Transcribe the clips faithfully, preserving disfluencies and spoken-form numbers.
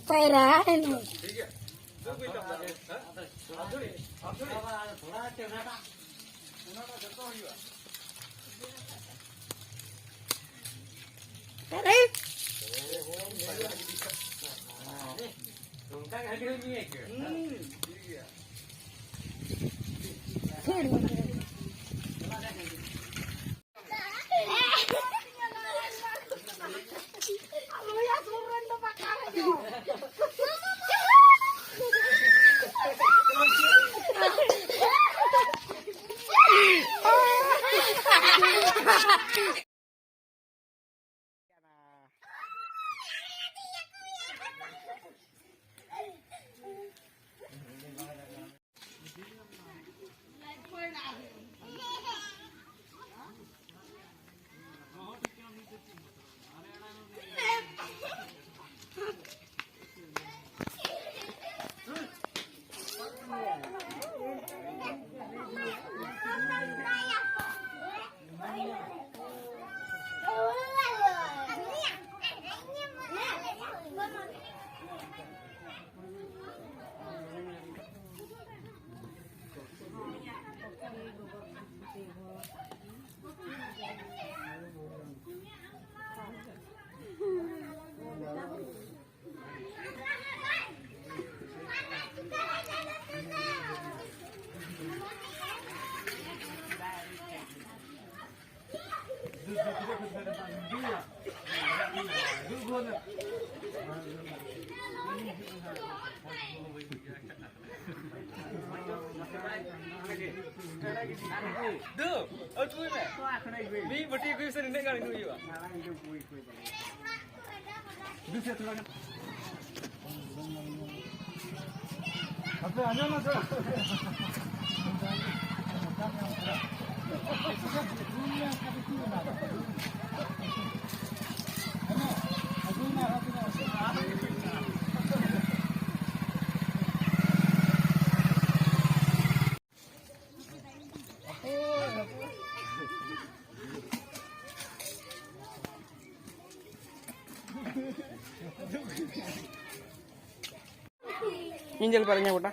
ᱯᱟᱭᱨᱟ ᱮᱱᱟᱹᱧ᱾ ᱟᱨᱮ᱾ ᱫᱩ, ᱟᱹᱛᱩᱭ ᱢᱮ᱾ ᱢᱤᱫ ᱵᱟᱹᱴᱤ ᱟᱹᱜᱩᱭ ᱥᱮ ᱱᱤᱱᱟᱹᱜ ᱜᱟᱱ ᱟᱹᱜᱩ ᱦᱩᱭᱩᱜᱼᱟ᱾ ᱟᱯᱮ ᱟᱸᱡᱚᱢ ᱢᱟᱥᱮ᱾ ᱤᱧ ᱧᱮᱞ ᱯᱟᱨᱮ ᱧᱟᱢ ᱜᱚᱴᱟ᱾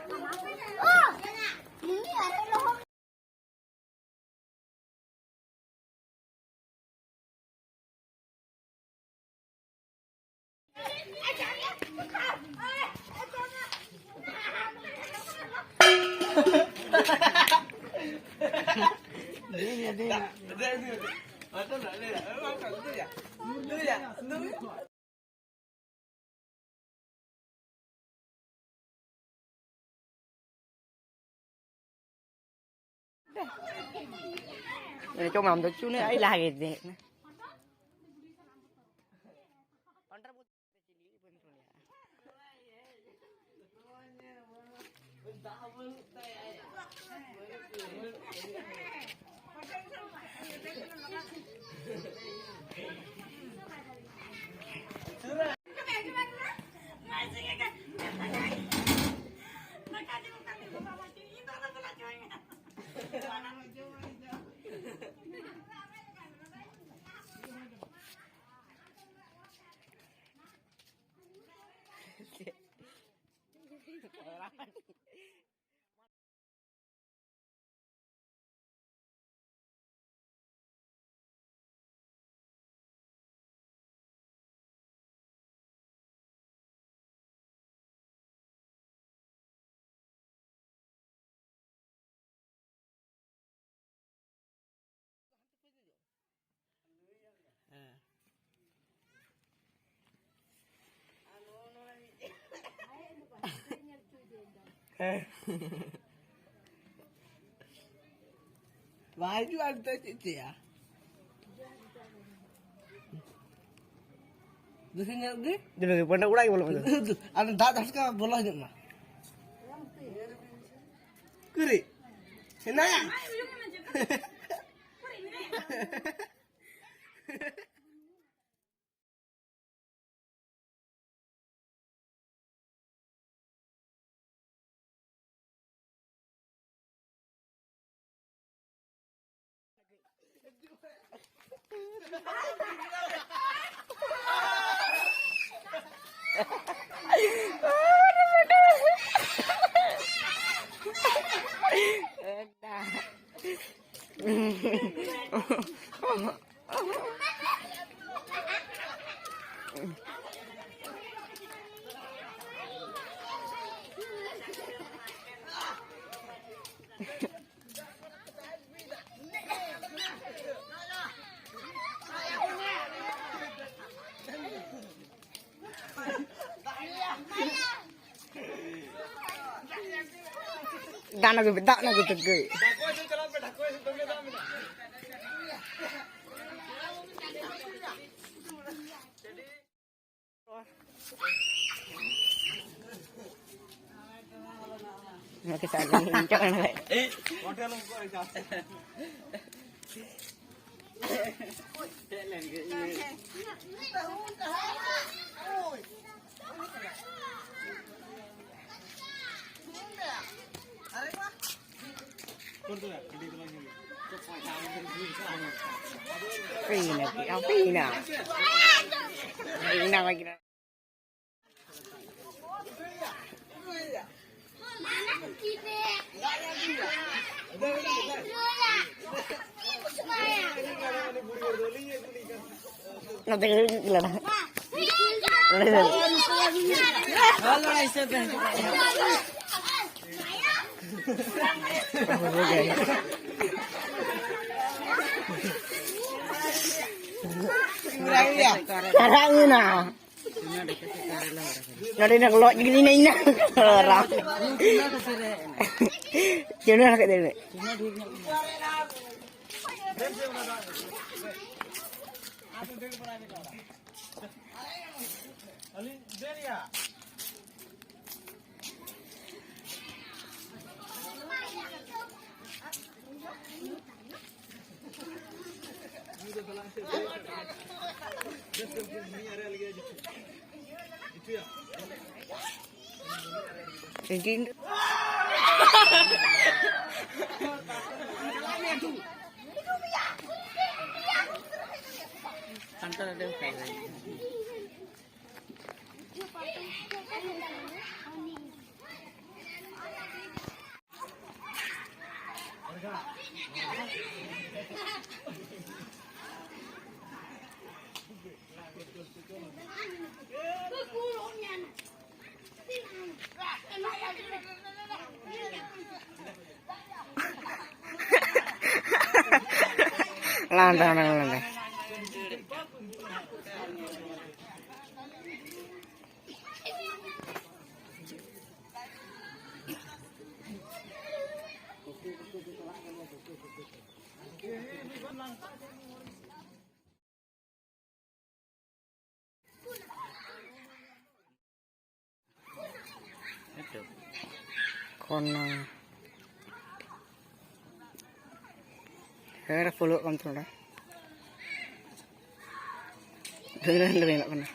ᱪᱚᱢ ᱟᱢ ᱫᱚ ᱪᱩᱱᱮ ᱟᱭ ᱞᱟᱦᱟ ᱜᱮ ᱫᱮᱡ ᱮᱱᱟ᱾ ᱦᱮᱸ᱾ ᱵᱟᱭ ᱦᱤᱡᱩᱜᱼᱟ, ᱱᱤᱛᱚᱜ ᱪᱮᱫ ᱪᱮᱭᱟ? ᱫᱩᱥᱤ ᱧᱮᱞ ᱜᱮ᱾ ᱫᱩᱥᱤ ᱯᱟᱱᱰᱟ ᱚᱲᱟᱜ ᱜᱮ ᱵᱚᱞᱚ ᱠᱟᱱᱟ᱾ ᱟᱨ ᱫᱟᱜ ᱫᱷᱟᱥᱠᱟ ᱵᱚᱞᱚ ᱦᱤᱡᱩᱜ ᱢᱟ᱾ ᱠᱩᱨᱤ᱾ ᱦᱮᱱᱟᱭᱟ? ᱫᱟᱜ ᱱᱟ ᱜᱩᱴᱩ ᱜᱮ᱾ ᱱᱚᱣᱟ ᱠᱤ ᱥᱟᱨ ᱨᱮ ᱤᱧ ᱪᱟᱞᱟᱜ ᱠᱟᱱᱟ? Pina, pina. Pina lagi. ᱱᱚᱛᱮ ᱜᱮ ᱦᱩᱭᱩᱜ ᱜᱮᱞᱟ ᱱᱟᱦᱟᱜ᱾ ᱪᱟᱨᱦᱟᱜ ᱢᱮᱱᱟᱜᱼᱟ᱾ ᱱᱚᱰᱮ ᱱᱟᱜ ᱞᱚᱡ ᱜᱤᱰᱤ ᱱᱟᱹᱧ ᱱᱟ᱾ ᱨᱟᱢ᱾ ᱪᱮᱬᱮ ᱨᱟᱠᱟᱵ ᱫᱟᱲᱮᱭᱟᱜ᱾ ᱞᱟᱸᱫᱟ, ᱞᱟᱸᱫᱟ, ᱞᱟᱸᱫᱟ᱾ ᱠᱚᱱᱟ᱾ ᱦᱮᱸ, ᱯᱷᱩᱞᱚᱜ ᱠᱟᱱ ᱛᱟᱦᱮᱸ ᱱᱚᱰᱮ᱾ ᱰᱷᱮᱨ ᱰᱷᱮᱨ ᱧᱮᱞᱚᱜ ᱠᱟᱱᱟ᱾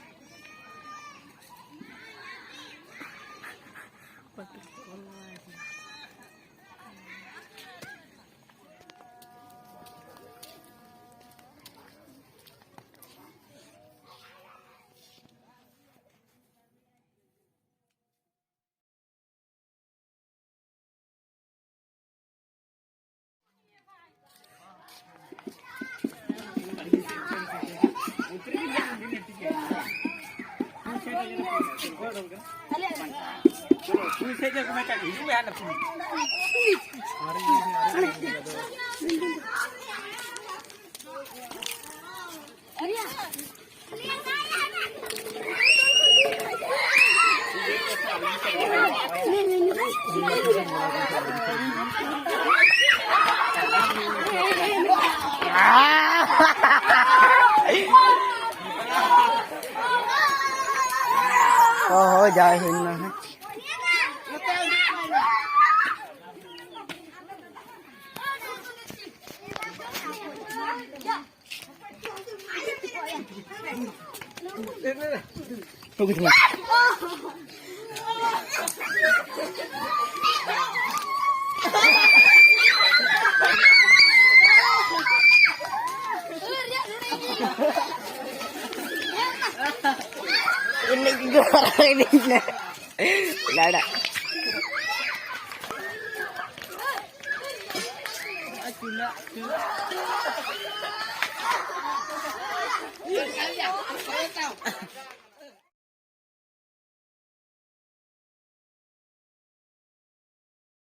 ᱚ, ᱦᱳᱭ, ᱡᱟᱭ ᱦᱩᱭ ᱞᱮᱱᱟ ᱦᱟᱸᱜ᱾ Ini juga ini. Lada.